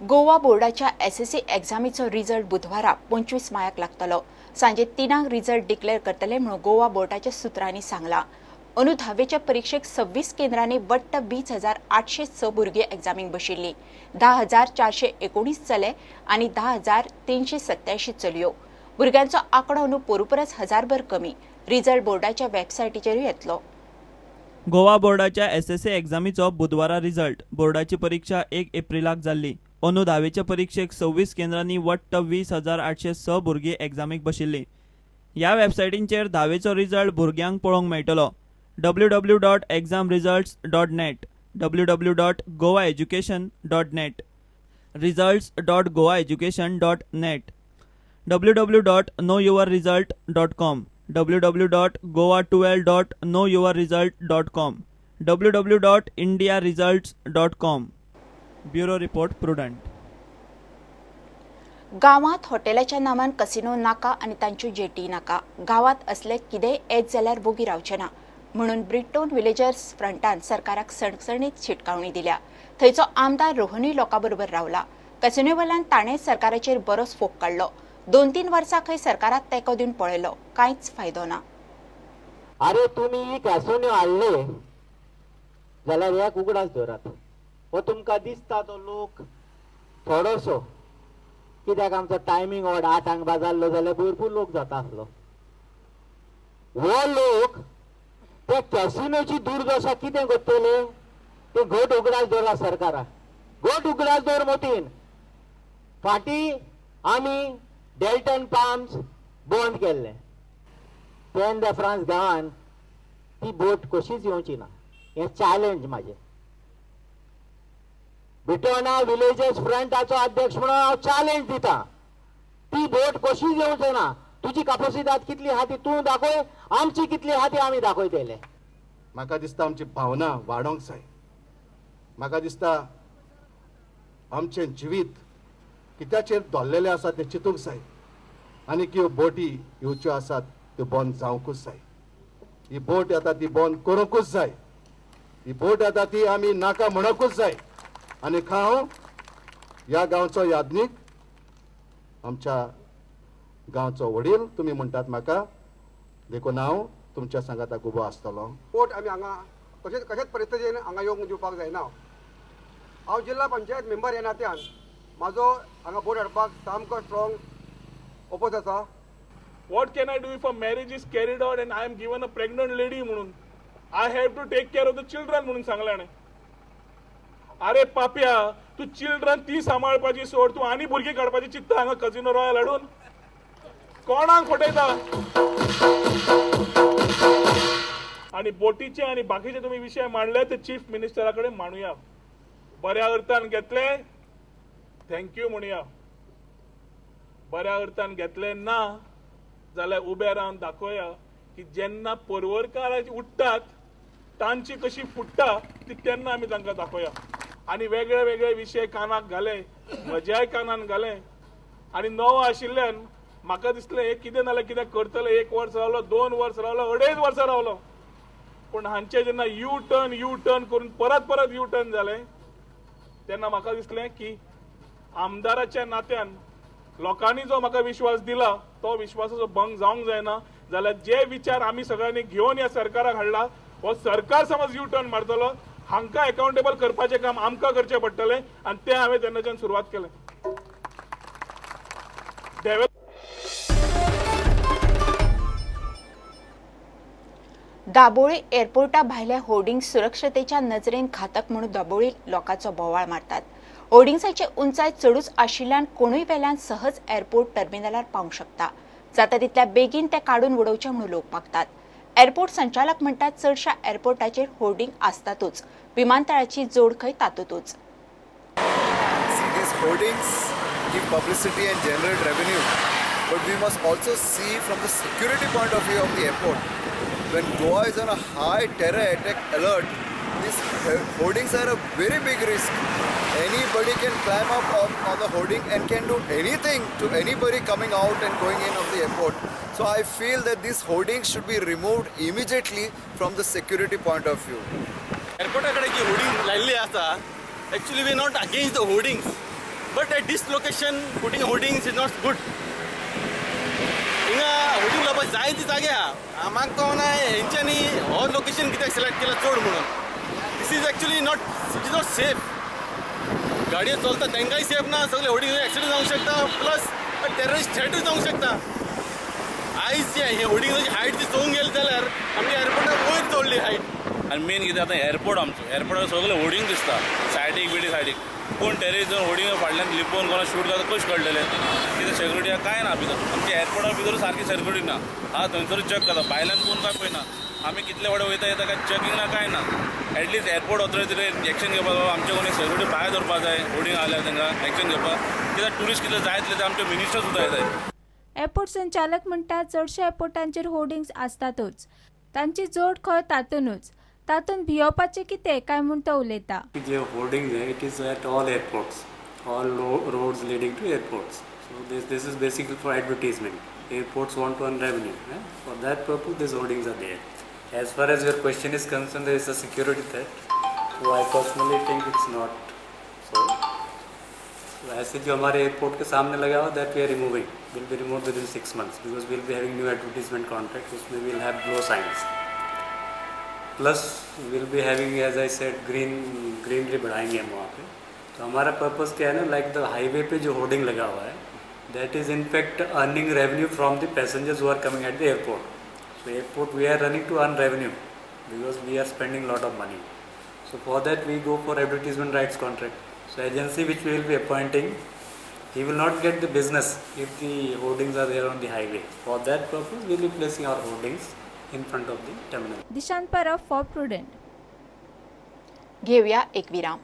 गोवा बोर्डाच्या SSC एग्जामीचो result बुधवारा 25 मायाक लागतलो. सांजे 3 रिजल्ट डिक्लेअर करतले म्हणून गोवा बोर्डाच्या सूत्रांनी सांगला. अंदू धावेच्या परिक्षेक 26 केंद्रांनी वट्ट 20,806 भुरगीं एग्जामीक बशिल्ली. 10,419 चले आनी 10,387 चलयो. भुरग्यांचो आंकडो अंदू पोरूपरस 1000 कमी. रिजल्ट बोर्डाच्या वेबसायटीचेरूय येतलो. गोवा बोर्डाच्या एसएससी एग्जामीचो बुधवारा रिजल्ट. बोर्डाची परीक्षा 1 एप्रिलाक जाल्ली. अंदू धावेच्या परिक्षेक 26 केंद्रांनी वट्ट 20,806 भुरगीं एग्जामीक बशिल्ली. ह्या वेबसायटींचेर धावेचो रिजल्ट भुरग्यांक पळोवंक मेळटलो. www.examresults.net, www.goaeducation.net, results.goaeducation.net, www.knowyourresult.com, www.goa12.knowyourresult.com, www.indiaresults.com. Bureau report, Prudent. गांवांत हॉटेलाच्या नांवान कसिनो नाका आनी तांच्यो जेटी नाका. गांवांत असले कितेंय येत जाल्यार वोगी रावचे ना म्हणून ब्रिटोन विलेजर्स फ्रंटान सरकाराक सणसणीत शिटकावणी दिल्या. थंयचो आमदार रोहनूय लोकां बरोबर रावला. कसिनोवाल्यान ताणें सरकाराचेर बरोच फोग काडलो. 2-3 वर्सां खंय सरकाराक तेंको दिवन पळयलो, कांयच फायदो ना. अरे तुमी कॅसिनो हाडले जाल्यार एक उगडास दवरात, हो तुमकां दिसता तो लोक थोडोसो, कित्याक आमचो टायमींग व्हड 8 बाजारलो जाल्यार भरपूर लोक जाता आसलो. हो लोक त्या कॅसिनोची दुर्दशा कितें करतले ते घट उगडास दवरा सरकारा, घट उगडास दवर मोतीन. फाटीं आमी डेल्टन पाम्स बंद केल्ले, पेन the France गांवान ती बोट कशीच येवची ना, हें चॅलेंज म्हाजें. ब्रिटोना विलेजर्स फ्रंटाचो अध्यक्ष म्हणून हांव चॅलेंज दिता, ती बोट कशीच येवची ना. तुजी कापोसिदाद कितली आहा ती तूं दाखय, आमची कितली आहा ती आमी दाखयतले. म्हाका दिसता आमची भावना वाडोवंक जाय. म्हाका दिसता आमचें जिवीत कित्याचेर दोल्लेलें आसा तें चिंतूंक जाय आनी ह्यो बोटी येवच्यो आसात त्यो बंद जावंकूच जाय. ही बोट येता ती बंद करूंकूच जाय. ही बोट येता ती आमी नाका म्हणकूच जाय. आनी हांव ह्या गांवचो याज्ञीक, आमच्या गांवचो वडील तुमी म्हणटात म्हाका, देखून हांव तुमच्या सांगाताक उबो आसतलो. बोट आमी हांगा कशेंच कशेंच परिस्थितीन हांगा येवंक दिवपाक जायना. हांव जिल्हा पंचायत मेंबर ह्या नात्यान म्हाजो हांगा बोट हाडपाक सामको स्ट्रॉंग ओपोज आसा. What can I do if a marriage is carried out and I am given a pregnant lady म्हणून I have to take care of the children म्हणून सांगलें. अरे पाप्या, तूं चिल्ड्रन ती सांबाळपाची सोड, तूं आनी भुरगीं काडपाची चित्ता हांगा कजिनो रॉयल हाडून कोणाक फटयता. आनी बोटीचे आनी बाकीचे तुमी विशय मांडले ते चीफ मिनिस्टरा कडेन मांडुया. बऱ्या अर्थान घेतले thank you म्हणुया, बऱ्या अर्थान घेतले ना जाल्यार उबे रावन दाखोवया की जेन्ना पर्वरकार उठ्ठात तांची कशी फुट्टा ती तेन्ना आमी तांकां दाखोवया. आनी वेगळे वेगळे विशय कानाक घाले, म्हज्याय कानान घाले. आनी नवो आशिल्ल्यान म्हाका दिसलें हे कितें नाल्यार कितें करतले. 1 वर्स रावलो, 2 वर्स रावलो, 2.5 वर्सां रावलो. पूण हांचे जेन्ना यू टर्न करून परत परत यू टर्न जालें तेन्ना म्हाका दिसलें की आमदाराच्या नात्यान लोकांनी जो म्हाका विश्वास दिला तो विश्वासाचो भंग जावंक जायना. जाल्यार जे विचार आमी सगळ्यांनी घेवन ह्या सरकाराक हाडला हो सरकार समज यू टर्न मारतलो, हांकां एकाउंटेबल करपाचें काम आमकां करचें पडटलें आनी तें हांवें तेन्नाच्यान सुरवात केलें. दाबोळी एअरपोर्टा भायले होर्डिंग सुरक्षतेच्या नजरेन घातक म्हणून दाबोळी लोकांचो बोवाळ मारतात. होर्डिंग्साची उंचाय चडूच आशिल्ल्यान कोणूय वेल्यान सहज एअरपोर्ट टर्मिनलार पावंक शकता. जाता तितल्या बेगीन ते काडून उडोवचे म्हणून लोक मागतात. एअरपोर्ट संचालक म्हणटात चडशा एअरपोर्टाचेर होर्डिंग आसतातूच, विमानतळाची जोड खंय तातूंतूच. These hoardings give publicity and generate revenue, but we must also see from the security point of view of the airport. When Goa is on a high terror attack alert, these hoardings are a very big risk. Anybody can climb up on the hoarding and can do anything to anybody coming out and going in of the airport. So I feel that these hoardings should be removed immediately from the security point of view. Airport कडे जी hoarding लायल्ली आसा, actually we are not against the hoardings. But at this location putting hoardings is not good. हिंगा hoarding लावपाक जाय ती जागे आहा. म्हाका कळना हेंच्यांनी हो लोकेशन कित्याक सिलेक्ट केला चड म्हणून. This is actually not, it is not safe. गाडयो चलता तांकांय सेफ ना, सगळे होर्डिंग एक्सिडंट जावंक शकता, प्लस टेररिस्ट थ्रेटूय जावंक शकता. आयज जे हे होर्डिंगाची हायट जी चोवंक गेली जाल्यार आमच्या एअरपोर्टार वयर चडली हायट. आनी मेन कितें आतां एअरपोर्ट आमचो, एअरपोर्टार सगळे होर्डिंग दिसता सायडीक बिडी सायडीक. कोण टेररिस्ट होर्डिंग फाटल्यान लिपोवन कोणा शूट जाता कशें कळटलें? कितें सेक्युरिटी आहा कांय ना भितर. आमच्या एअरपोर्टार भितर सारकी सेक्युरिटी ना. हा थंयसर चॅक करता, भायल्यान कोण काय पळयना. आमी कितले वडे वयता येता काय चॅकिंग ना कांय ना. एटलिस्ट एअरपोर्ट ऑथॉरिटीन एक्शन घेवपाक बाबा आमचे कोणी सेक्युरिटी भायर दवरपाक जाय. होर्डिंग आल्यार तांकां एक्शन घेवपाक, कित्याक ट्युरिस्ट कितले जाय तितले आमचे मिनिस्टर सुद्दां येताय. एअरपोर्ट संचालक म्हणटा चडशे एअरपोर्टांचेर होर्डिंग्स आसतातूच, तांची जोड खंय तातूनच, तातूंत भियोवपाचें कितें काय म्हूण तो उलयता. जे hoardings it is at all airports, all roads leading to airports. So this is basically for advertisement. Airports want to earn revenue. For that purpose these hoardings are there. As far as your question is concerned, there is a security threat. So I personally think it's not so. So ऐसे जो हमारे airport K सामने लगा हुआ that we are removing, will be removed within 6 months because we'll be having new advertisement contract, उसमें we'll have glow signs. Plus we'll be having, as I said, greenery बढ़ाएंगे हम वहाँ pay. तो हमारा purpose क्या है ना, लाइक the highway पे जो hoarding लगा हुआ है that is in fact earning revenue from the passengers who are coming at the airport. So airport we are running to earn revenue because we are spending lot of money. So for that we go for advertisement rights contract. So agency which we will be appointing, he will not get the business if the hoardings are there on the highway. For that purpose we will be placing our hoardings in front of the terminal. Dishant Parab for Prudent. घेऊया एक विराम.